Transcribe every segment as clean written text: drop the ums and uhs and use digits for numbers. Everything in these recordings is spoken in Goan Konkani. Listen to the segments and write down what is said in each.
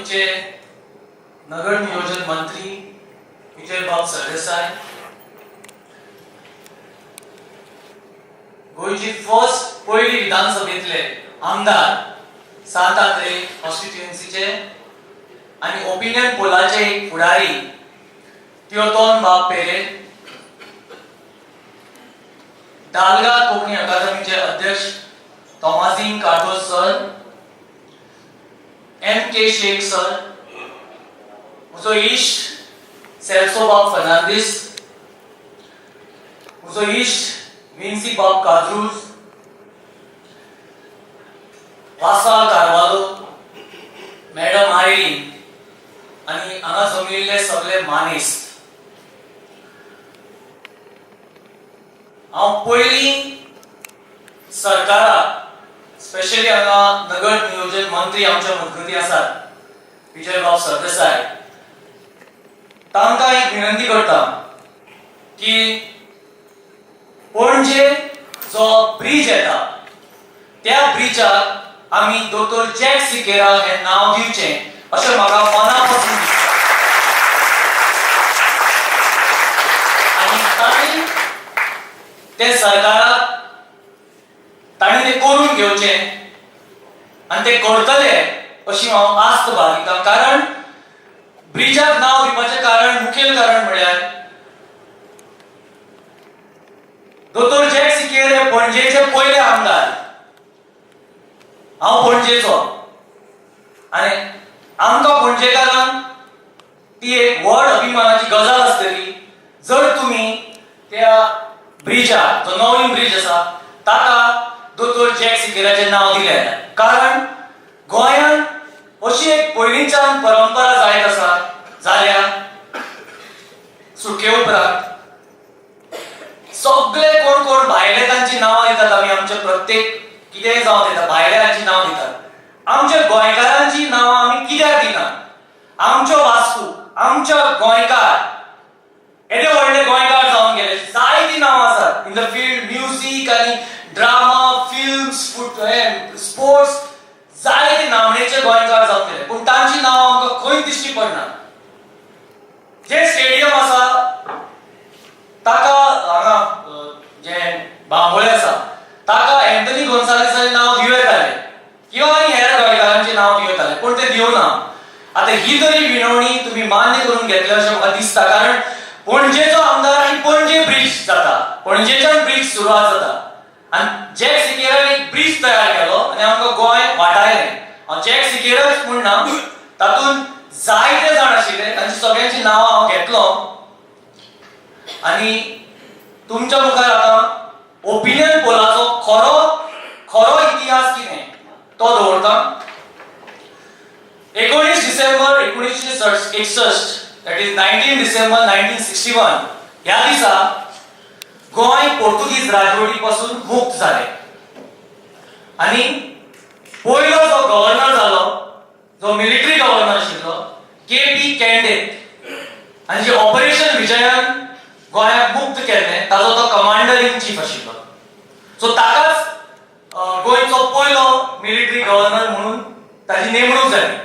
गोंयचे नगर नियोजन मंत्री विजयबाब सरदेसाय, गोंयची फर्स्ट पयली विधानसभेतले आमदार सांत आंद्रे कॉन्स्टिट्युएन्सीचे आनी ओपिनियन पोलाचे एक फुडारी तियोतोन बाब पेरेर, दालगा कोंकणी अकादमीचे अध्यक्ष Tomazinho Cardozo sir, M K Shaikh sir, म्हजो इश्ट सेल्सो बाब फर्नांडीस, म्हजो इश्ट विन्सी बाब काद्रूज, वासा कार्वालो, मॅडम आयरीन आनी हांगा जमिल्ले सगळे मानेस्त. हांव पयलीं सरकाराक, स्पेशली हांगा नगर नियोजन मंत्री आमच्या मजगती आसात विजयबाब सरदेसाय, तांकां एक विनंती करता की पणजे जो ब्रीज येता त्या ब्रिजाक आमी दोतोर जॅक सिकेरा हें नांव दिवचें अशें म्हाका मना पसून दिसता. आनी तांणी ते सरकाराक तांणी ते करून घेवचें आनी ते करतले अशी हांव आस्त बाळगितां. कारण ब्रिजाक नांव दिवपाचें कारण, मुखेल कारण म्हळ्यार दोतोर जॅक सिकेर हे पणजेचे पयले आमदार. हांव पणजेचो आनी आमकां पणजेकारांक ती एक व्हड अभिमानाची गजाल आसतली जर तुमी त्या ब्रिजार जो नवीन ब्रिज आसा ताका दोतोर जॅक सिकेराचें नांव दिलें. कारण गोंयांत अशी एक पयलींच्यान परंपरा जायत आसा जाल्या सुटके उपरांत सगळे कोण कोण भायले तांची नांवां दितात. आमी आमचे प्रत्येक कितेंय जावं दिता, भायल्यांची नांव दितात. आमच्या गोंयकारांची नांवां आमी कित्याक दिना? आमच्यो वास्तू, आमच्या गोंयकार येदे व्हडले गोंयकार जावन गेले, जायतीं नांवां आसात इन the field, music आनी ड्रामा, फिल्म्स, स्पोर्ट्स, जायते नामनेचे गोंयकार जावन गेले, पूण तांची नांवां आमकां खंय दिश्टी पडना. जे स्टेडियम आसा ताका हांगा जे बांबोळे आसा ताका एंथनी गोन्साल्वीसाचें नांव दिवं येतालें किंवा आनी हेर गोंयकारांचें नांव दिवं येतालें, पूण तें दिवना. आतां ही तरी विनवणी तुमी मान्य करून घेतले अशें म्हाका दिसता. कारण पणजेचो आमदार आनी पणजे ब्रिज जाता, पणजेच्यान ब्रिज सुरवात जाता आनी जॅक सिकेरान एक ब्रिज तयार केलो आनी आमकां गोंय वाटायलें. हांव जॅक सिकेराच म्हूण ना, तातूंत जायते जाण आशिल्ले, तांची सगळ्यांची नांवां हांव घेतलो. आनी तुमच्या मुखार आतां ओपिनियन पोलाचो खरो खरो इतिहास कितें तो दवरता. 19 डिसेंबर 1961, that is 19 December 1961, ह्या दिसा गोंय पोर्तुगीज राजवटी पासून मुक्त जालें आनी पयलो जो गव्हर्नर जालो, जो मिलिटरी गव्हर्नर आशिल्लो के पी कॅन्डेत, आनी जे ऑपरेशन विजयान गोंयाक मुक्त केल्लें ताजो तो कमांडर इन चीफ आशिल्लो. सो ताकाच गोंयचो पयलो मिलिटरी गव्हर्नर म्हणून ताजी नेमणूक जाली.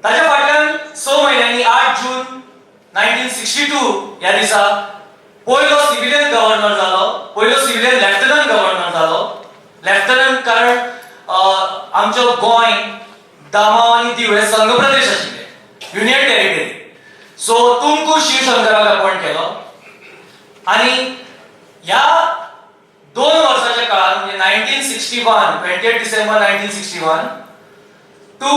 ताच्या फाटल्यान 6 म्हयन्यांनी 8 जून 1962 ह्या दिसा पयलो सिव्हिलियन गव्हर्नर जालो, पयलो सिव्हिलियन लेफ्टनंट गव्हर्नर जालो. लेफ्टनंट कारण आमचो गोंय, दामांव आनी दीव हे संघ प्रदेश आशिल्ले, युनियन टेरिटरी. सो तुमकूर शिवशंकराक अपॉयंट केलो आनी ह्या 2 वर्साच्या काळात म्हणजे 1961, 28 December 1961 to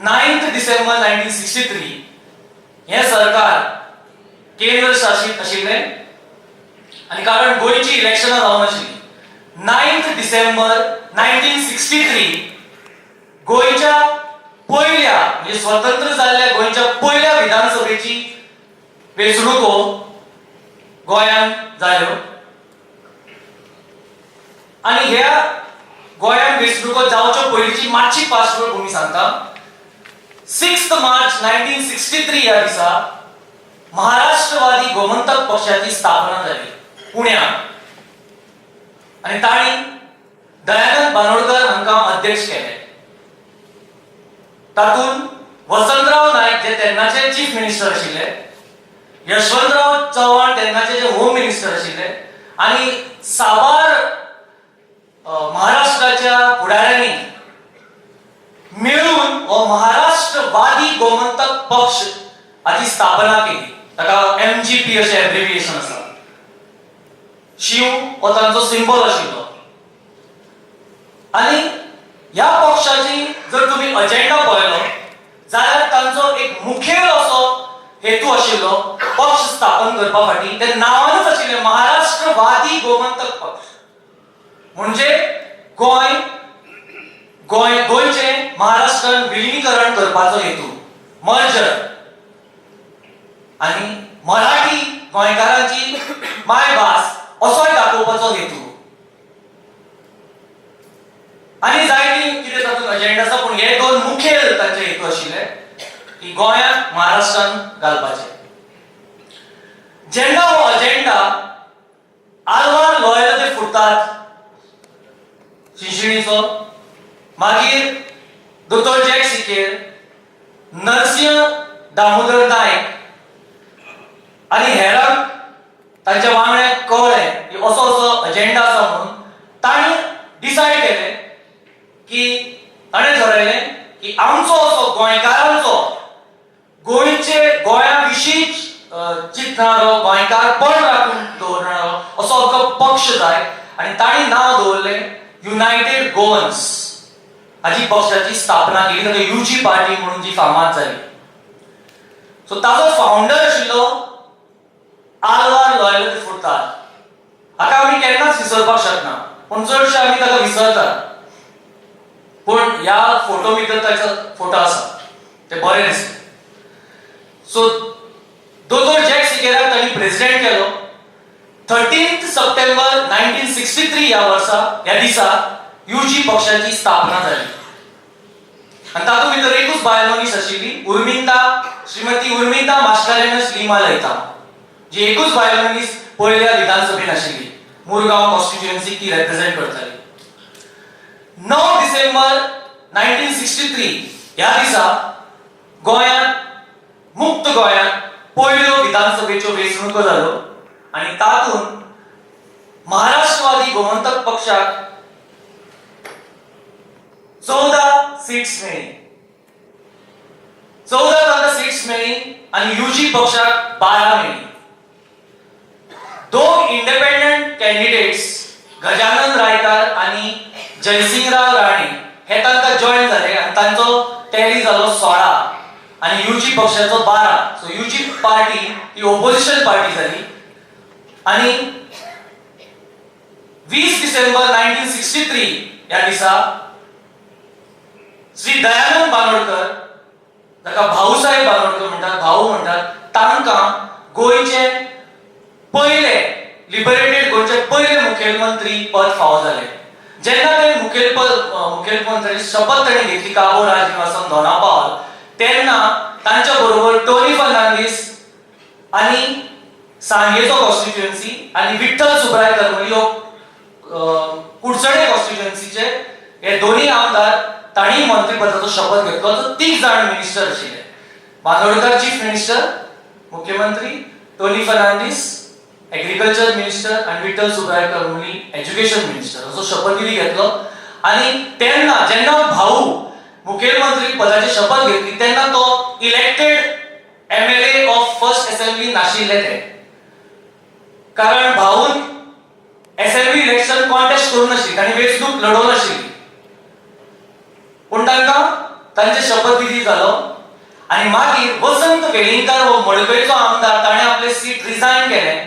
9 December 1963 हें सरकार केंद्र शासीत आशिल्लें आनी कारण गोंयची इलेक्शनां जावंक नाशिल्लीं. 9 डिसेंबर 1963 गोंयच्या पयल्या, म्हणजे स्वतंत्र जाल्ल्या गोंयच्या पयल्या विधानसभेची वेंचणुको गोंयांत जाल्यो आनी ह्या गोंयांत वेंचणुको जावच्यो पयलींची मातशी पार्श्वभूमी सांगता. 6 मार्च 1963 ह्या दिसा महाराष्ट्रवादी गोमंतक पक्षाची स्थापना जाली पुण्यात आनी तांणी दयानंद बांदोडकर हांकां अध्यक्ष केले. तातूंत वसंतराव नायक जे तेन्नाचे चीफ मिनिस्टर आशिल्ले, यशवंतराव चव्हाण तेन्नाचे जे होम मिनिस्टर आशिल्ले आनी साबार महाराष्ट्राच्या फुडाऱ्यांनी मेळून हो महाराष्ट्रवादी गोमंतक पक्ष हाची स्थापना केली. ताका एमजीपी अशें एब्रिविएशन आसा. शींव हो तांचो सिंबॉल आशिल्लो. आनी ह्या पक्षाची जर तुमी अजेंडा पळयलो जाल्यार तांचो एक मुखेल असो हेतू आशिल्लो पक्ष स्थापन करपा फाटी, ते नांवानूच आशिल्लें महाराष्ट्रवादी गोमंतक पक्ष, म्हणजे गोंय गोंय गोंयचें महाराष्ट्रान विलिनीकरण करपाचो हेतू, मर्जर, आनी मराठी गोंयकारांची मायभास असोय दाखोवपाचो हेतू. आनी जायती कितें तातूंत अजेंडा आसा, पूण हे दोन मुखेल तांचे हेतू आशिल्ले की गोंयांत महाराष्ट्रान घालपाचे. जेन्ना हो अजेंडा आलवार लॉयला दे फुर्ताद शिंशिणीचो, मागीर दोतोर जॅक सिकेर, नरसिंह दामोदर नायक आनी हेरांक तांच्या वांगड्यांक कळ्ळें की असो असो अजेंडा आसा म्हणून, तांणी डिसायड केलें की ताणें ठरयलें की आमचो असो गोंयकारांचो, गोंयचे गोंया विशीं चिंतणारो, गोंयकारपण राखून दवरणारो असो आमकां पक्ष जाय. आनी तांणी नांव दवरलें युनायटेड गोवन्स. हाजी पक्षाची स्थापना केली, ताका युजी पार्टी म्हणून जी फामाद जाली. सो ताजो फावंडर आशिल्लो आलवार लॉयल दे फुर्ताद. हाका आमी केन्नाच विसरपाक शकना, पूण चडशे आमी ताका विसरतात. पूण ह्या फोटो भितर ताचो फोटो आसा, ते बरें दिसता. सो दोतोर जॅक सिकेराक तांणी प्रेसिडेंट केलो. 13 सप्टेंबर 1963 ह्या वर्सा, ह्या दिसा युजी पक्षाची स्थापना जाली. आनी तातूंत भितर एकूच बायल मनीस आशिल्ली, उर्मिंदा, श्रीमती उर्मिंदा मास्कारेनस लिमा लैतांव, जी एकूच बायल मनीस पयल्या विधानसभेन आशिल्ली. मुरगांव कॉन्स्टिट्युएन्सी ती रेप्रेझेंट करताली. 9 डिसेंबर 1963 ह्या दिसा गोंयांत, मुक्त गोंयांत पयल्यो विधानसभेच्यो वेंचणुको जाल्यो आनी तातूंत महाराष्ट्रवादी गोमंतक पक्षाक 14 सीट्स मेळ्ळी. 14 तांकां सीट्स मेळ्ळी आनी युजी पक्षाक 12 मेळ्ळी. दोन इंडिपेंडंट कॅन्डिडेट्स गजानन रायकार आनी जयसिंगराव राणे हे तांकां जॉयन जाले आनी तांचो टॅली जालो 16 आनी युजी पक्षाचो 12. सो युजी पार्टी ही ओपोजिशन पार्टी जाली. आनी 20 डिसेंबर 1963 ह्या दिसा श्री दयानंद बांदोडकर, ताका भाऊसाहेब बांदोडकर म्हणटात, भाऊ म्हणटात, तांकां गोंयचे पयले, लिबरेटेड गोंयचे पयले मुखेलमंत्री पद फावो जालें. जेन्ना ते मुखेलमंत्री शपथ तांणी घेतली काबो राजनिवासान दोना पावल, तेन्ना तांच्या बरोबर टोनी फर्नांडीस आनी सांगेचो कॉन्स्टिट्युएन्सी आनी विठ्ठल सुब्राय करमली हो कुडचडे कॉन्स्टिट्युएन्सीचे, हे दोन्ही आमदार, तांणी मंत्रीपदाचो शपथ घेतलो. तर तीग जाण मिनिस्टर आशिल्ले: बांदोडकर चीफ मिनिस्टर, मुख्यमंत्री, टोनी फर्नांडीस एग्रीकल्चर मिनिस्टर आनी विठ्ठल सुब्राय करमली एज्युकेशन मिनिस्टर, असो शपथविधी घेतलो. आनी तेन्ना जेन्ना भाऊ मुखेलमंत्री पदाची शपथ घेतली तेन्ना तो elected MLA of first assembly नाशिल्ले ते, कारण भाऊन असेंब्ली इलेक्शन कॉन्टेस्ट करूं नाशिल्ली, तांणी वेंचणूक लढोवं नाशिल्ली. पूण तांकां तांचे शपथविधी जालो आनी मागीर वसंत वेलिंगकार हो मडकयचो आमदार, ताणें आपलें सीट रिजायन केलें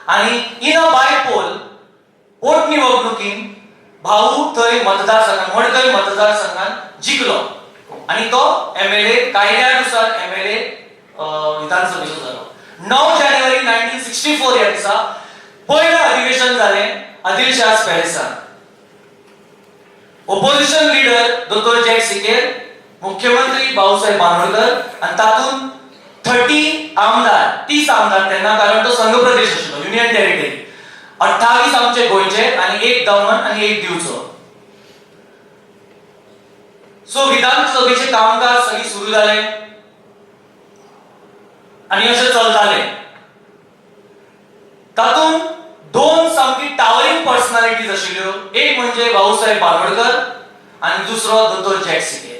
आनी इन अ बायपोल, पोटनिवडणुकीन भाऊ थंय मतदारसंघात, मडकय मतदारसंघात जिखलो आनी तो एमएलए, कायद्यानुसार एमएलए विधानसभेचो जालो. 9 जानेवारी 1964 ह्या दिसा पयलें अधिवेशन जालें आदिलशाह पॅलेसान. ओपोजिशन लिडर दोतोर जॅक सिकेर, मुख्यमंत्री भाऊसाहेब बांदोडकर आनी तातूंत 30 आमदार, 30 आमदार तेन्ना, कारण तो संघ प्रदेश आशिल्लो, युनियन टेरिटरी. 28 आमचे गोंयचे आनी एक दमन आनी एक दीवचो. सो विधानसभेचें कामकाज सगळें सुरू जालें आनी अशें चलतालें. तातूंत दोन सामकी टावरिंग पर्सनालिटीज आशिल्ल्यो. एक म्हणजे भाऊसाहेब बांदोडकर आनी दुसरो दोतोर जॅक सिकेर.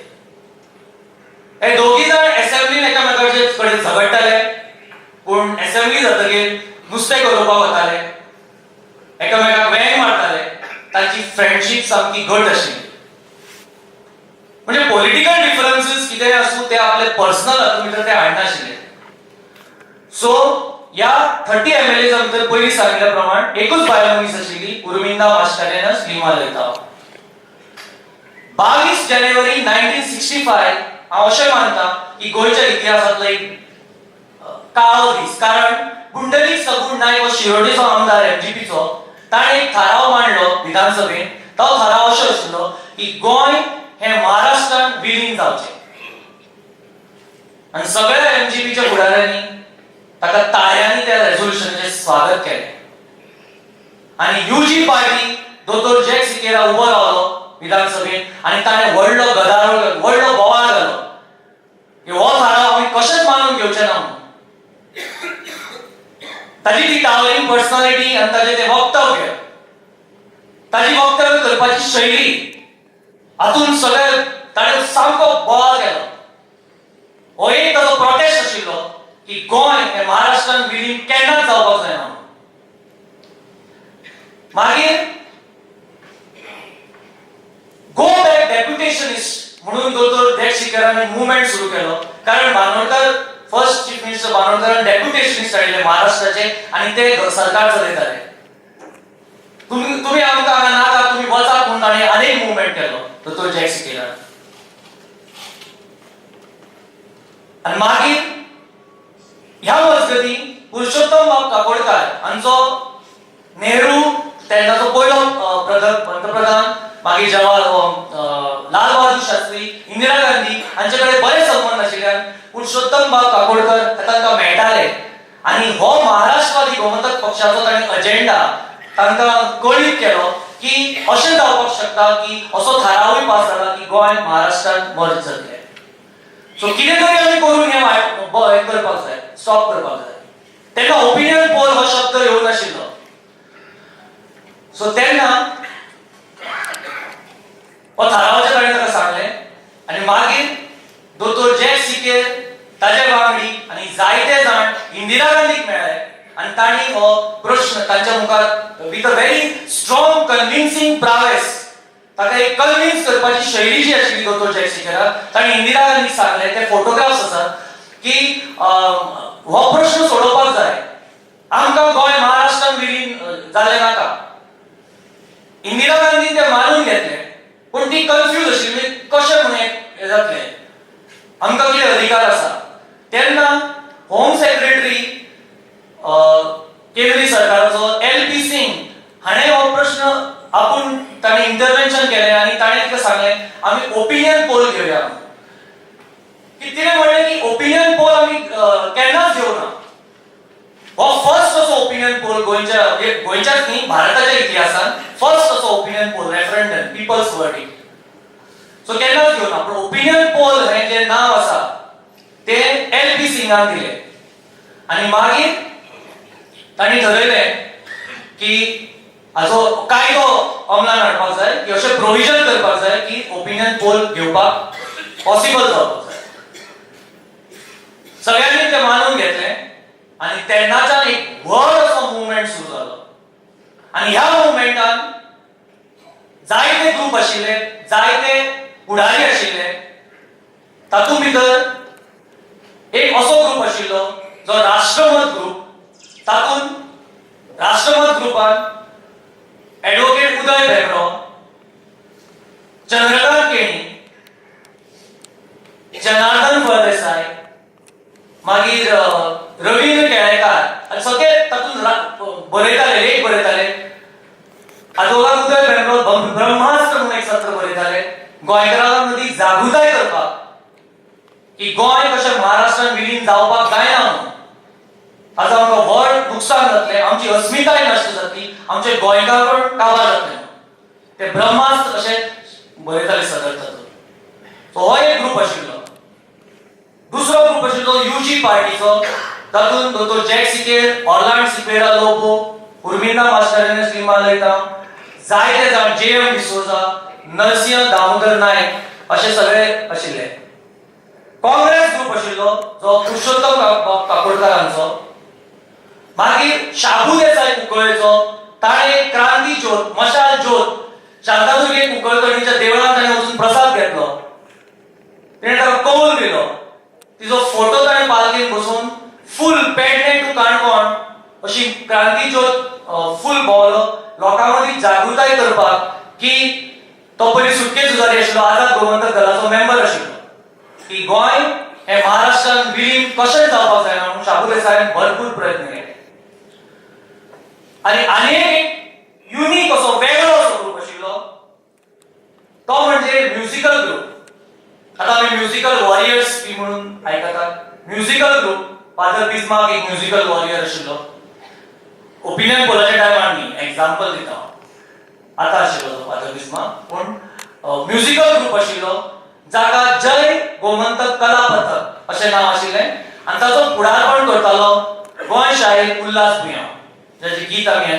हे दोगी जाण एसेंब्लीन एकामेकाचे कडेन झगडटाले, पूण एसेंब्ली जातकीर नुस्तें गरोवपाक वताले, एकामेकाक वेंग मारताले. तांची फ्रेंडशीप सामकी घट आशिल्ली. म्हणजे पॉलिटिकल डिफरन्सीस कितेंय आसूं, ते आपले पर्सनल हातूंत भितर ते हाडनाशिल्ले. सो ह्या 30 एमएलएजा भितर पयलीं सांगिल्ल्या प्रमाण एकूच बायल मनीस आशिल्ली, उर्मिंदा मास्कारेन्हस लिमा लैतांव. 22 जानेवारी 1965 हांव अशें मानता की गोंयच्या इतिहासांतलो एक काळो दीस, कारण पुंडलीक सगुण नायक हो शिरोडेचो आमदार एमजीपीचो, ताणें एक थाराव मांडलो विधानसभेत. तो थाराव असो आशिल्लो की गोंय हें महाराष्ट्रान विलीन जावचें आनी सगळ्या एमजीपीच्या फुडाऱ्यांनी ताका ताळ्यांनी त्या रेजोल्युशनाचें स्वागत केलें. आनी युजी पार्टी दोतोर जॅक सिकेरा उबो रावलो विधानसभेत आनी ताणें व्हडलो गदारोळ, व्हडलो बोवाळ घालो की हो थाराव आमी कशेंच मानून घेवचे ना म्हणून. ताजी ती टावरिंग पर्सनालिटी आनी ताजें तें वक्तव्य, ताजी वक्तव्य करपाची शैली, हातून सगळे ताणें सामको बोवाळ केलो. हो एक ताजो प्रोटेस्ट आशिल्लो की गोंय हें महाराष्ट्रान विलीन केन्नाच जावपाक जायना म्हणून. मागीर गो बॅक डेप्युटेशनिस्ट म्हणून दोतोर जॅक सिकेरान मुवमेंट सुरू केलो, कारण बांदोडकर, फर्स्ट चीफ मिनिस्टर बांदोडकरान डेप्युटेशनिस्ट हाडिल्ले महाराष्ट्राचे आनी ते सरकार चलयताले. तुम्ही तुम्ही आमकां हांगा नाका, तुमी वचात म्हणून ताणें आनीक मुवमेंट केलो दोतोर जॅक सिकेरान. आनी मागीर ह्या मजगती पुरुषोत्तम बाब काकोडकार हांचो नेहरू तेन्नाचो पयलो पंतप्रधान, मागीर जवाहर लाल बहादूर शास्त्री, इंदिरा गांधी हांचे कडेन बरे संबंद आशिल्ल्यान पुरुषोत्तम बाब काकोडकर हे तांकां मेळटाले आनी हो महाराष्ट्रवादी गोमंतक पक्षाचो तांणी अजेंडा तांकां कळीत केलो की अशें जावपाक शकता की असो थारावूय पास जाला की गोंय महाराष्ट्रान मर्ज जातलें. सो कितें तरी आमी करून हें हें करपाक जाय, स्टॉप करपाक जाय. तेन्ना ओपिनियन पोल हो शब्द येवंक नाशिल्लो. सो तेन्ना हो थारावाचें ताणें ताका सांगलें आनी मागीर दोतोर जॅक सिकेर, ताजे वांगडी आनी जायते जाण इंदिरा गांधीक मेळ्ळे आनी तांणी हो प्रश्न तांच्या मुखार with a very strong convincing prowess, ताका एक कन्विन्स करपाची शैली जी आशिल्ली दोतोर जॅक सिकेराक, तांणी इंदिरा गांधीक सांगलें, ते फोटोग्राफ्स आसात, की हो प्रश्न सोडोवपाक जाय, आमकां गोंय महाराष्ट्रान विलीन जालें नाका. इंदिरा गांधीन ते मानून घेतले, पूण ती कन्फ्यूज आशिल्ली, म्हणजे कशें म्हणून हें जातलें, आमकां कितें अधिकार आसा. तेन्ना होम सेक्रेटरी केंद्रीय सरकाराचो एल पी सिंग हाणें हो प्रश्न आपूण ताणें इंटरवेन्शन केलें आनी ताणें ताका सांगलें आमी ओपिनियन पोल घेवया. की तिणें म्हणलें की ओपिनियन पोल आमी केन्नाच घेवना, हो फर्स्ट असो ओपिनियन पोल गोंयच्या, म्हणजे गोंयच्याच न्ही, भारताच्या इतिहासान फर्स्ट असो opinion poll, referendum, people's verdict. So केन्नाच घेवना, पूण ओपिनियन पोल हें जें नांव आसा तें एल पी सिंगान दिलें आनी मागीर तांणी ठरयलें की हाचो कायदो अंमलान हाडपाक जाय, की अशें प्रोविजन करपाक जाय की ओपिनियन पोल घेवपाक पॉसिबल जावपाक जाय. सगळ्यांनी तें मानून घेतलें आनी तेन्नाच्यान एक व्हड असो मुवमेंट सुरू जालो आनी ह्या मुवमेंटान जायते ग्रूप आशिल्ले, जायते फुडारी आशिल्ले. तातूंत भितर एक असो ग्रूप आशिल्लो जो राष्ट्रमत ग्रूप. तातूंत राष्ट्रमत ग्रुपान एडवोकेट उदय भेंब्रो, चंद्रकांत केणी, जनार्दन फळदेसाय, मागीर रवींद्र केळेकार आनी सगळे तातूंत बरयताले, लेख बरयताले. आदवोगाद उदय भेंब्रो ब्रह्मास्त्र म्हणून एक सत्र बरयताले गोंयकारां मदीं जागृताय करपाक की गोंय कशें महाराष्ट्रान विलीन जावपाक जायना म्हणून, हाचो आमकां व्हड नुकसान जातलें, आमची अस्मिताय नश्ट जातली, आमचे गोंयकारपण काबार जातलें. ते ब्रह्मास्त्र अशें बरयताले सदर तातूंत. सो हो एक ग्रूप आशिल्लो. दुसरो ग्रूप आशिल्लो युजी पार्टीचो, तातूंत दोतोर जॅक सिकेर, ऑर्लांड सिक्वेरा लोबो, उर्मिंदा मास्टरेनस लिमा लयता, जायते जाण, जे एम डिसोजा, नरसिंह दामोदर नायक अशे सगळे आशिल्ले. काँग्रेस ग्रूप आशिल्लो जो पुरुषोत्तम काकोडकारांचो. मागीर शाबू देसाय कुंकळेचो, ताणें क्रांती ज्योत, मशाल ज्योत शांतादुर्गे कुंकळकरणीच्या देवळांत ताणें वचून प्रसाद घेतलो, तिणें ताका कौल दिलो, तिजो फोटो ताणें पालखेन बसून फूल पेडणे टू काणकोण अशी क्रांती ज्योत फूल भोंवलो लोकां मदीं जागृताय करपाक की तो पयलीं सुटके झुजारी आशिल्लो, आझाद गोमंतक दलाचो मेंबर आशिल्लो, की गोंय हें महाराष्ट्रान विलीन कशें जावपाक जायना म्हणून शाबू देसायान भरपूर प्रयत्न केले. आनी आनी एक युनीक असो वेगळो असो ग्रूप आशिल्लो तो म्हणजे म्युझिकल ग्रूप. आतां आमी म्युझिकल वॉरियर्स बी म्हणून आयकतात. म्युझिकल ग्रूप, फादर बिस्मार्क एक म्युझिकल वॉरियर आशिल्लो. ओपिनियन पोलाच्या टायमार न्ही, एग्जाम्पल दिता हांव, आतां आशिल्लो तो फादर बिस्मार्क. पूण म्युझिकल ग्रूप आशिल्लो जाका जय गोमंतक कला पथक अशें नांव आशिल्लें आनी ताचो फुडारपण करतालो गोंय शाहीर उल्हास बुयांव, जाचें गीत आमी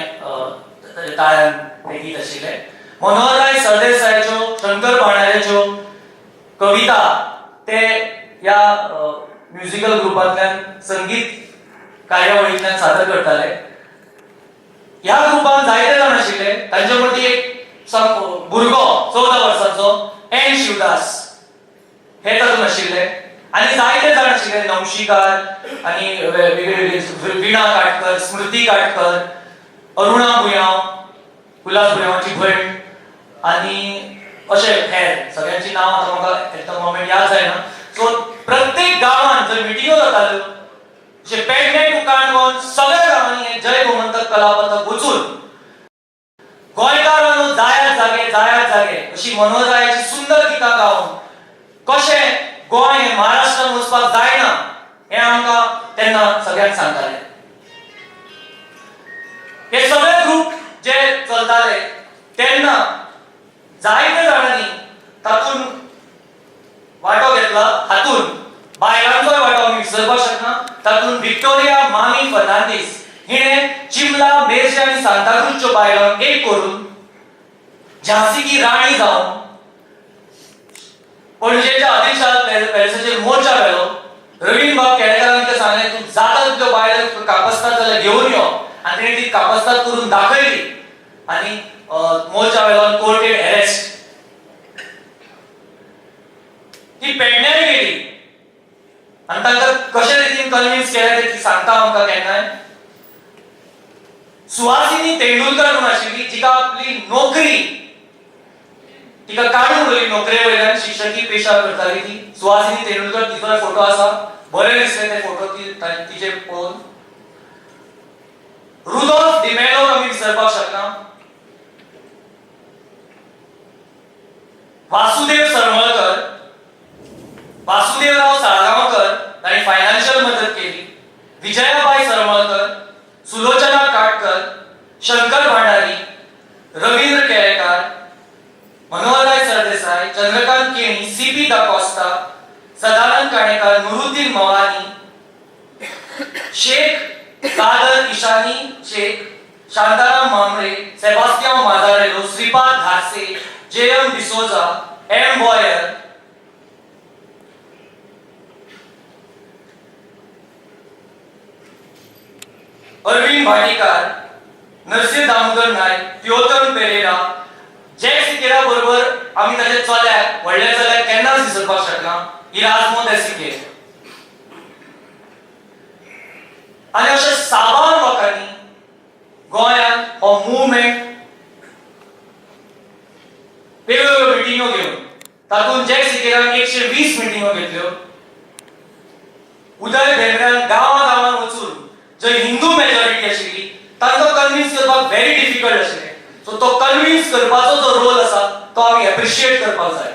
ताच्या ताळ्यान तें गीत आशिल्लें. मनोहरराय सरदेसायाच्यो, शंकर भांडाऱ्याच्यो कविता ते ह्या म्युझिकल ग्रुपांतल्यान संगीत कार्यावळींतल्यान सादर करताले. ह्या ग्रुपान जायते जाण आशिल्ले, तांचे मदीं एक भुरगो 14 वर्सांचो एन शिवदास हे तातूंत आशिल्ले आनी जायते जाण आशिल्ले, नवशीकार आनी वेगळे वेगळे, विणा काटकर, स्मृती काटकर, अरुणा बुयांव, उल्हास बुयांवाची भयण आनी अशे हेर सगळ्यांची नांव आतां म्हाका एट the moment याद जायना. सो प्रत्येक गांवांत जंय मिटिंगो जाताल्यो, जशें पेडणे टू काणकोण सगळ्या गांवांनी हे जय गोमंतक कला पथक वचून गोंयकारांनो जायात जागे, जायात जागे अशी मनोहररायाची सुंदर गितां गावन कशें गोंय हें महाराष्ट्रान वचपाक जायना हें आमकां तेन्ना सगळ्यांक सांगताले. हे सगळे ग्रूप जे चलताले तेन्ना जायते जाणांनी तातूंत वांटो घेतला. हातूंत बायलांचोय वांटो आमी विसरपाक शकना. तातूंत विक्टोरिया मामी फर्नांडीस हिणें चिमला, मेरशे आनी सांताक्रूजच्यो बायलांक एक करून झांसी की राणी जावन पणजेच्या आदिलशाह पॅलेसाचेर मोर्चा व्हेलो. रवीन बाब केळेकारान तिका सांगलें, तूं जाता तितल्यो बायलो तुका कापस्ताद जाल्यार घेवन यो, आनी तिणें ती कापस्ताद करून दाखयली आनी मोर्चा व्हेलो आनी कोर्टेड अरेस्ट. ती पेडण्याय गेली आनी तांकां कशे रितीन कन्विन्स केलें तें ती सांगता आमकां केन्नाय. सुहासिनी तेंडुलकर म्हणून आशिल्ली, जिका आपली नोकरी तिका काडून उडयली नोकरे वयल्यान, शिक्षकी पेशा करताली ती. सुहासिनी तेंडुलकर, तिचोय फोटो आसा, बरें दिसलें ते फोटो तिचे पळोवन. रुदोल्फ डिमेलोक आमी विसरपाक शकना. वासुदेव सरमळकर, वासुदेवराव साळगांवकर तांणी फायनान्शियल मदत केली. Vijayabai Sarmalkar, Sulochana Katkar, Shankar Bhandari, Ravindra Kelekar, Manoharrai Sardesai, Chandrakant Keni, C P. D'Costa, Sadanand Kanekar, Nuruddin Mavani, Shaikh Kadar Ishani Shaikh, Shantaram Mhambre, Sebastiao Mazarello, Shripad Dharse, J M D'Souza, M Boyer, Arvind Bhatikar, Narsinha Damodar Naik, Tiotan Pereira. Jack Sequeira बरोबर आमी ताच्या चल्याक, व्हडल्या चल्याक केन्नाच विसरपाक शकना, इराजमो दे सिकेर. आनी अशे साबार लोकांनी गोंयांत हो मुवमेंट वेगवेगळ्यो मिटिंगो घेवन, तातूंत जॅक सिकेरान 120 मिटिंगो घेतल्यो. उदय भेंब्र्यान गांवां गांवांत वचून जंय हिंदू मेजॉरिटी आशिल्ली तांकां कन्विन्स करपाक व्हेरी डिफिकल्ट आशिल्लें. सो तो कन्विन्स करपाचो जो रोल आसा तो आमी एप्रिशिएट करपाक जाय.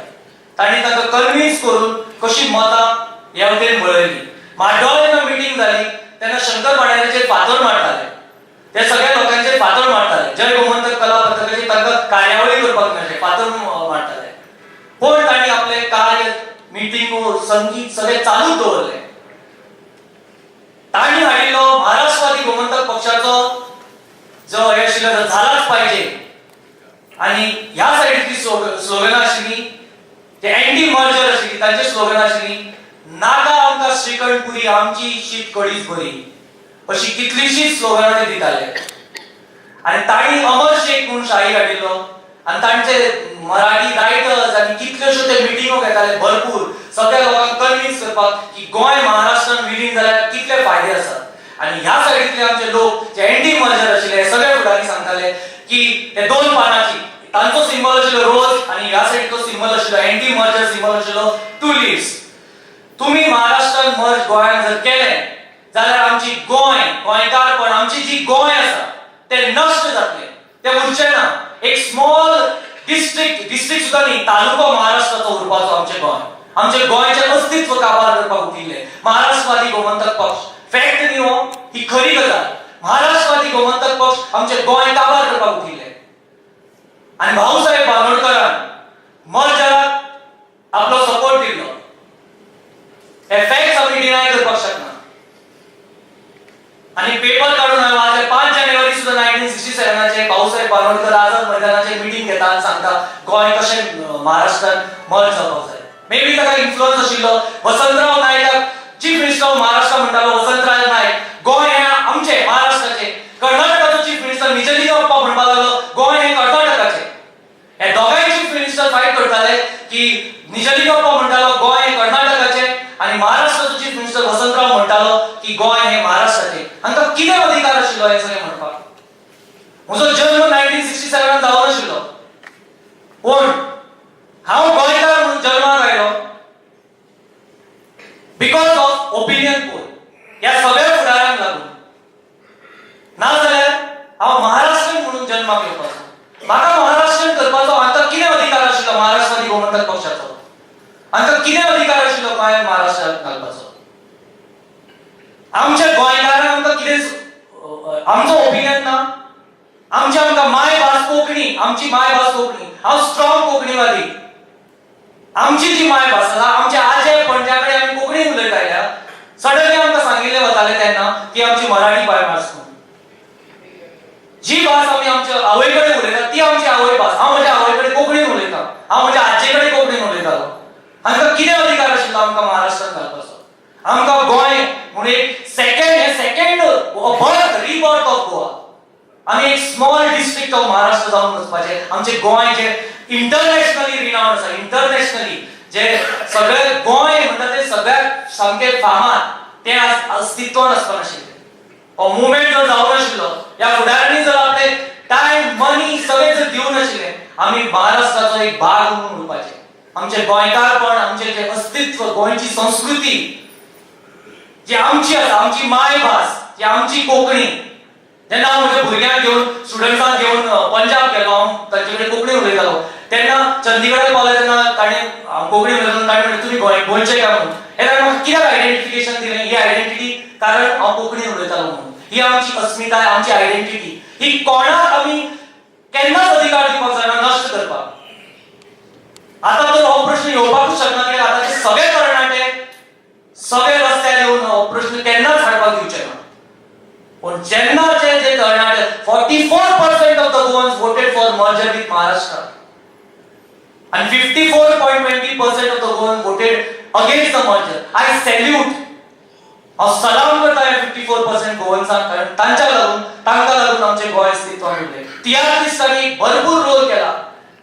तांणी तांकां कन्विन्स करून कशी मतां ह्या वटेन वळयली. म्हाड्डोळा जेन्ना मिटींग जाली तेन्ना शंकर भांडाऱ्याचेर फातर मारताले, ते सगळ्या लोकांचेर फातर मारताले. जय गोमंतक कला पथकाची तांकां कार्यावळी करपाक मेळ्ळे, फातर मारताले. पूण तांणी आपलें कार्य मिटिंगो, संगीत सगळें चालूच दवरलें. तांणी हाडिल्लो महाराष्ट्रवादी गोमंतक पक्षाचो जो हे आशिल्लो, जो झालाच पाहिजे आणि ह्या सायडीतली स्लोगनां आशिल्ली, ते अँटी मर्जर आशिल्ली, तांचे स्लोगन आशिल्ली, "नाका आमकां श्रीखंड पुरी, आमची शीत कडीच बरी." अशी कितलीशीच स्लोगनां ते दिताले. आणि तांणी अमर शेख म्हणून शाहीर हाडिल्लो आनी तांचे मराठी रायटर्स आनी कितल्योश्यो ते मिटिंगो घेताले भरपूर, सगळ्या लोकांक कन्विन्स करपाक की गोंय महाराष्ट्रान विलीन जाल्यार कितले फायदे आसात. आनी ह्या सायडींतले आमचे लोक जे एंटी मर्जर आशिल्ले, हे सगळे फुडारी सांगताले की ते दोन पानाची तांचो सिंबल आशिल्लो रोज आनी ह्या सायडीचो सिंबल आशिल्लो, एंटी मर्जर सिंबल आशिल्लो टू लिव्स. तुम्ही महाराष्ट्रान मर्ज गोंयान जर केलें जाल्यार आमची गोंय, गोंयकारपण, आमची जी गोंय आसा ते नश्ट जातले, ते उरचे ना. एक स्मॉल डिस्ट्रिक्ट, डिस्ट्रिक्ट सुद्दां न्ही, तालुको महाराष्ट्राचो उरपाचो आमचें गोंय. आमचे गोंयचें अस्तित्व काबार करपाक उठिल्ले महाराष्ट्रवादी गोमंतक पक्ष. फॅक्ट न्ही हो, ही खरी गजाल. महाराष्ट्रवादी गोमंतक पक्ष आमचें गोंय काबार करपाक उठिल्ले आनी भाऊसाहेब बांदोडकरान मर्जराक आपलो सपोर्ट दिल्लो. हे फॅक्ट्स आमी डिनाय करपाक शकना. आणि पेपर काढून हांवें वाचले, 5 जानेवारी सुद्दां 1967आचे भाऊसाहेब बांदोडकर आझाद मैदानाचेर मिटींग घेता आनी सांगता गोंय कशें महाराष्ट्रान मर्ज जावपाक जाय. मे बी ताका इन्फ्लुअन्स आशिल्लो वसंतराव नायकाक. चीफ मिनिस्टर ऑफ महाराष्ट्र म्हणटालो वसंतराव नायक, गोंय हें आमचें, महाराष्ट्राचें. कर्नाटकाचो चीफ मिनिस्टर निजलिंगप्पा म्हणपाक लागलो, गोंय हें कर्नाटकाचें. हे दोगांय चीफ मिनिस्टर फायट करताले की निजलिंगप्पा म्हणटालो गोंय हें कर्नाटकाचें आनी महाराष्ट्राचो चीफ मिनिस्टर वसंतराव म्हणटालो की गोंय हें महाराष्ट्राचें. हांकां कितें अधिकार आशिल्लो हें सगळें म्हणपाक? म्हजो जल्म 1967आन जावं नाशिल्लो, पूण हांव गोंयकार म्हणून जल्माक आयलो because of opinion poll, ह्या सगळ्या फुडाऱ्यांक लागून. नाजाल्यार हांव महाराष्ट्रीयन म्हणून जल्माक येवपाचो. म्हाका महाराष्ट्रीयन करपाचो हांकां कितें अधिकार आशिल्लो? महाराष्ट्रवादी गोमंतक पक्षाचो हांकां कितें अधिकार आशिल्लो गोंयांत महाराष्ट्रात घालपाचो? आमच्या गोंयकारांक आमकां कितें आमचो ओपिनियन ना? आमची आमकां मायभास कोंकणी, आमची मायभास कोंकणी. हांव स्ट्रॉंग कोंकणीवादी. आमची जी मायभास आसा, आमच्या आजे पणज्या कडेन आमी कोंकणीन उलयता आयल्या. सडनली आमकां सांगिल्लें वतालें तेन्ना की आमची मराठी मायभास म्हणून. जी भास आमी आमच्या आवय कडेन उलयतात ती आमची आवय भास. हांव म्हज्या आवय कडेन कोंकणीन उलयतां, हांव म्हज्या आजये कडेन कोंकणीन उलयतालो. हांकां कितें अधिकार आशिल्लो आमकां महाराष्ट्रात घालपाचो? आमकां गोंय म्हणून एक सेकंड, हे second birth, rebirth of Goa. आमी एक स्मॉल डिस्ट्रिक्ट ऑफ महाराष्ट्र जावन वचपाचे. आमचे गोंय जे इंटरनॅशनली रिनाउंड आसा, इंटरनॅशनली जे सगळे गोंय म्हणटा ते सगळ्यात सामके फामाद, ते आज अस्तित्वान आसपा नाशिल्ले हो मुवमेंट जर जावं नाशिल्लो, ह्या फुडाऱ्यांनी जर आपले टायम, मनी सगळें जर दिवं नाशिल्ले, आमी महाराष्ट्राचो एक भाग म्हणून उरपाचे. आमचे गोंयकारपण, आमचे जे अस्तित्व, गोंयची संस्कृती जी आमची आसा, आमची मायभास जी आमची कोंकणी. जेन्ना हांव म्हज्या भुरग्यांक घेवन, स्टुडंट्सांक घेवन पंजाब गेलो, हांव तांचे कडेन कोंकणी उलयतालो. तेन्ना चंदीगडाक पावले तेन्ना ताणें, हांव कोंकणी उलयतना ताणें म्हणलें, "तुमी गोंय गोंयचे काय?" म्हणून. हे ताणें म्हाका कित्याक आयडेंटिफिकेशन दिलें? ही आयडेंटिटी, कारण हांव कोंकणी उलयतालो म्हणून. ही आमची अस्मिताय, आमची आयडेंटिटी, ही कोणाक आमी केन्नाच अधिकार दिवपाक जायना नश्ट करपाक. आता तर हो प्रश्न येवपाकूच शकना, कित्याक आतांचे सगळे तरणाटे सगळे रस्त्यार येवन हो प्रश्न केन्नाच हाडपाक दिवचे ना. पूण जेन्ना जे जे तरणाटे, 44% of the Goans voted for merger with Maharashtra and 54.20% of the Goans voted against the merger. I salute. हांव सलाम करता ह्या 54% गोवन्सांक, कारण तांच्या लागून, तांकां लागून आमचें गोंय अस्तित्वान उरलें. तियात्रिस्टांनी भरपूर रोल केला.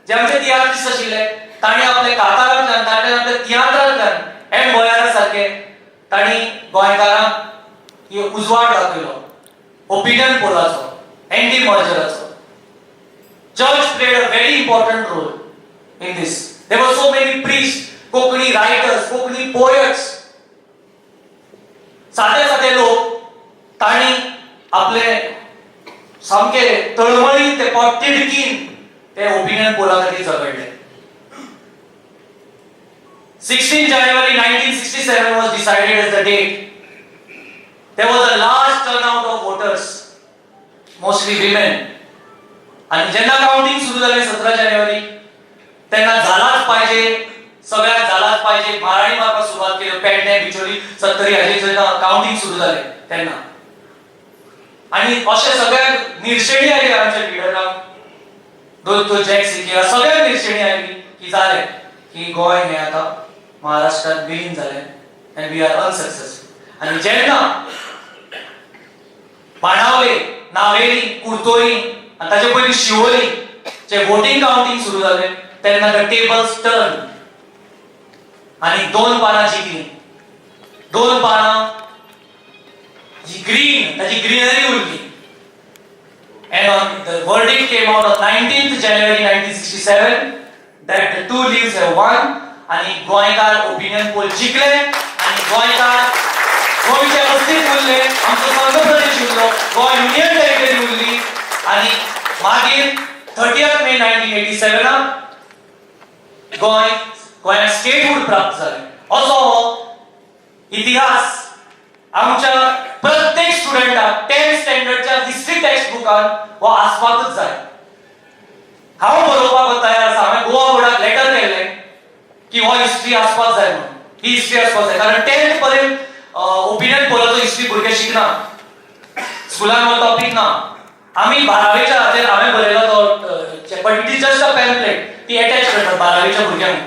जे आमचे तियात्रिस्ट आशिल्ले, तांणी आपले कातारांतल्यान, तांणी आपल्या तियात्रांतल्यान, एम बोयारा सारखे, तांणी गोंयकारांक ही उजवाड दाखयलो ओपिनियन पोलाचो, एंटी मर्जराचो. Church played a very important role in this. There were so many priests, Konkani writers, Konkani poets, सादे सादे लोक, तांणी आपले सामके तळमळीन, ते पोटतिडकीन ते ओपिनियन पोला खातीर झगडले. 16 January 1967 was decided as the date. There was a large turnout of voters, mostly women. आणि जेन्ना काउंटिंग सुरू जालें 17 जानेवारी, तेन्ना झालाच पाहिजे, सगळ्यात झालाच पाहिजे. बापायचे माराणी मारपाक सुरवात केली. पेडणे, बिचोली, सत्तरी हाजेर जेन्ना कावंटींग सुरू जालें तेन्ना आनी अशें सगळ्यांक निर्शेणी आयली. आमच्या लिडरांक, दोतोर जॅक सिकेरा, सगळ्यांक निर्शेणी आयली की जालें, की गोंय हें आतां महाराष्ट्रात विलीन जालें आनी we are unsuccessful. आनी जेन्ना बाणावले, नावेली, कुर्तोरी आनी ताचे पयलीं शिवोली जे वोटींग कावंटींग सुरू जालें तेन्ना the tables turn आनी दोन पानां जिखली. दोन पानां जी ग्रीन, ताची ग्रीनरी उरली. And on the verdict came out on 19th January 1967 that the two leaves have won. आणि गोंयकार ओपिनियन पोल जिखले आणि गोंयकार गोंयचे अस्तित्व उरले, आमचो संघ प्रदेश उरलो, गोंय युनियन टेरिटरी उरली. आणि मागीर 30 मे 1987 गोंय गोंयाक स्टेटहूड प्राप्त जालें. असो हो इतिहास आमच्या प्रत्येक स्टुडंटाक 10th स्टँडर्डच्या हिस्ट्री टेक्स्ट बुकान हो आसपाकच जाय. हांव बरोवपाक तयार आसा. हांवें गोवा बोर्डाक लेटर केल्लें की हो हिस्ट्री आसपाक जाय म्हणून, ही हिस्ट्री आसपाक जाय, कारण 10th पर्यंत ओपिनियन पोलाचो हिस्ट्री भुरगे शिकना, स्कुलान हो टॉपीक ना. आमी बारावेच्या हाचेर हांवें बरयला तो, but it is just a pamphlet. ती एटॅच करतात बारावेच्या भुरग्यांक.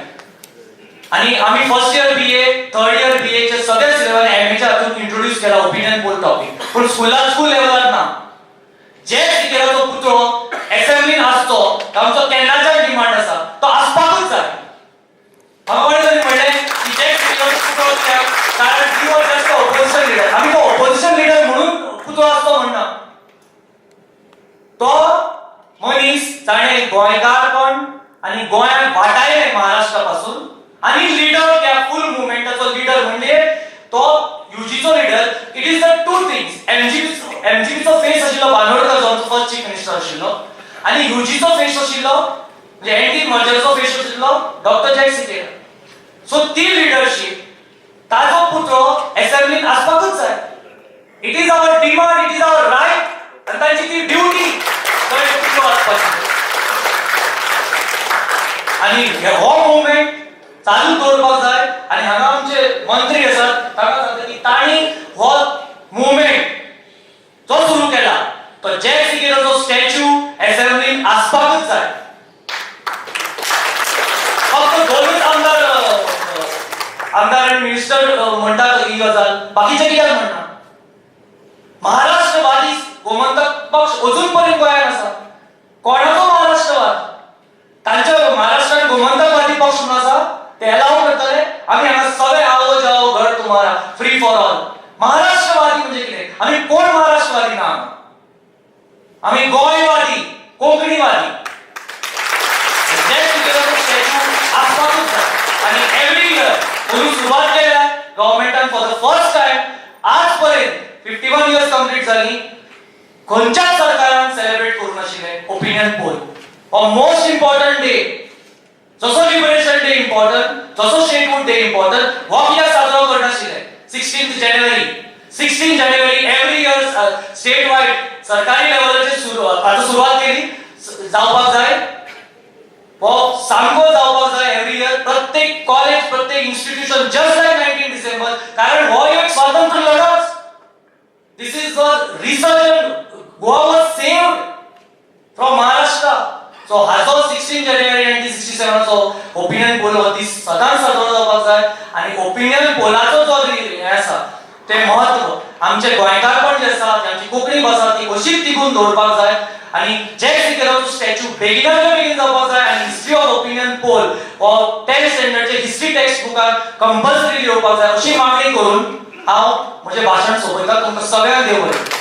आणि आम्ही first year BA, third year बीएचे सगळे सिलेबस, एमएच्या हातून इंट्रोड्यूस केला ओपिनियन पोल टॉपिक, पूण स्कुलात, स्कूल लेवलार ना. जॅक सिकेराचो पुतळो असेंब्लीन आसचो, आमचो केन्नाच्यान डिमांड आसा, तो आसपाकूच जाय. म्हाका कोणी तरी म्हणलें की जॅक सिकेराचो पुतळो कित्याक? कारण he was just opposition leader. आमी तो ऑपोजिशन लिडर म्हणून पुतळो आसचो म्हणना. तो मनीस जाणें गोंयकारपण आनी गोंयांक वाटायलें महाराष्ट्रा पासून आनी लिडर, त्या फूल मुवमेंटाचो लिडर म्हणजे तो युजीचो leader. It is the two things. एमजीपीचो face आशिल्लो बांदोडकर, जो आमचो फर्स्ट चीफ मिनिस्टर आशिल्लो, आनी युजीचो फेस आशिल्लो, म्हणजे एंटी मर्जरचो फेस आशिल्लो डॉक्टर जॅक सिकेरा. सो ती लिडरशीप, ताजो पुतळो असेंब्लीन आसपाकूच जाय. It is our demand, it is our right आनी तांची ती ड्युटी थंय पुतळो आसपाची. आनी हो मुवमेंट चालू दवरपाक जाय. आनी हांगा आमचे मंत्री आसात, तांकां सांगता की तांणी हो मुवमेंट जो सुरू केला, तो जॅक सिकेराचो स्टॅच्यू असेंब्लीन आसपाकूच जाय. फक्त दोनूच आमदार आमदार आनी मिनिस्टर म्हणटात ही गजाल, बाकीचे कित्याक म्हणना? महाराष्ट्रवादी गोमंतक पक्ष अजून पर्यंत गोंयांत आसा. कोणाचो महाराष्ट्रवाद? तांच्या महाराष्ट्रात गोमंतकवादी पक्ष म्हणून आसा, ते अलाव करतले. आमी हांगा सगळे आओ जाओ घर तुम्हारा, फ्री फॉर ऑल. महाराष्ट्रवादी म्हणजे कितें? आमी कोण महाराष्ट्रवादी ना, आमी गोंयवादी, कोंकणीवादी. जॅक सिकेराचो स्टॅच्यू आसपाकूच जाय. आनी एवरी इयर अंदू सुरवात केल्या गव्हर्मेंटान. फॉर the first time आज पर्यंत 51 इयर्स कंप्लीट जाली, खंयच्याच सरकारान सेलिब्रेट करूं नाशिल्लें ओपिनियन पोल हो मोस्ट इम्पॉर्टंट डे. जसो लिबरेशन डे इम्पॉर्टंट, जसो स्टेटहूड डे इम्पॉर्टंट, हो कित्याक साजरो करनाशिल्ले? 16 जानेवारी, 16 जानेवारी एव्हरी इयर स्टेट वायड सरकारी लेवलाचेर सुरू आतां सुरवात केली जावपाक जाय. हो सामको जावपाक जाय एव्हरी इयर, प्रत्येक कॉलेज, प्रत्येक इन्स्टिट्यूशन, जस्ट लायक 19 डिसेंबर, कारण हो एक स्वातंत्र्य लढोच. This is the resurgent. Goa was saved from Maharashtra. So हाजो 16 जानेवारी 1967चो ओपिनियन पोल हो दीस सदांच साजरो जावपाक जाय. आनी ओपिनियन पोलाचो जो हें आसा तें म्हत्व, आमचें गोंयकारपण जें आसा, आमची कोंकणी भास आसा, ती अशीच तिगून दवरपाक जाय. आनी जॅक सिकेराचो स्टॅच्यू बेगिनातल्या बेगीन जावपाक जाय. आनी हिस्ट्री ऑफ ओपिनियन पोल हो 10th स्टँडर्डचे हिस्ट्री टेक्स्ट बुकार कंपल्सरी येवपाक जाय, अशी मागणी करून हांव म्हजें भाशण सोंपयता. तुमकां सगळ्यांक देव बरें.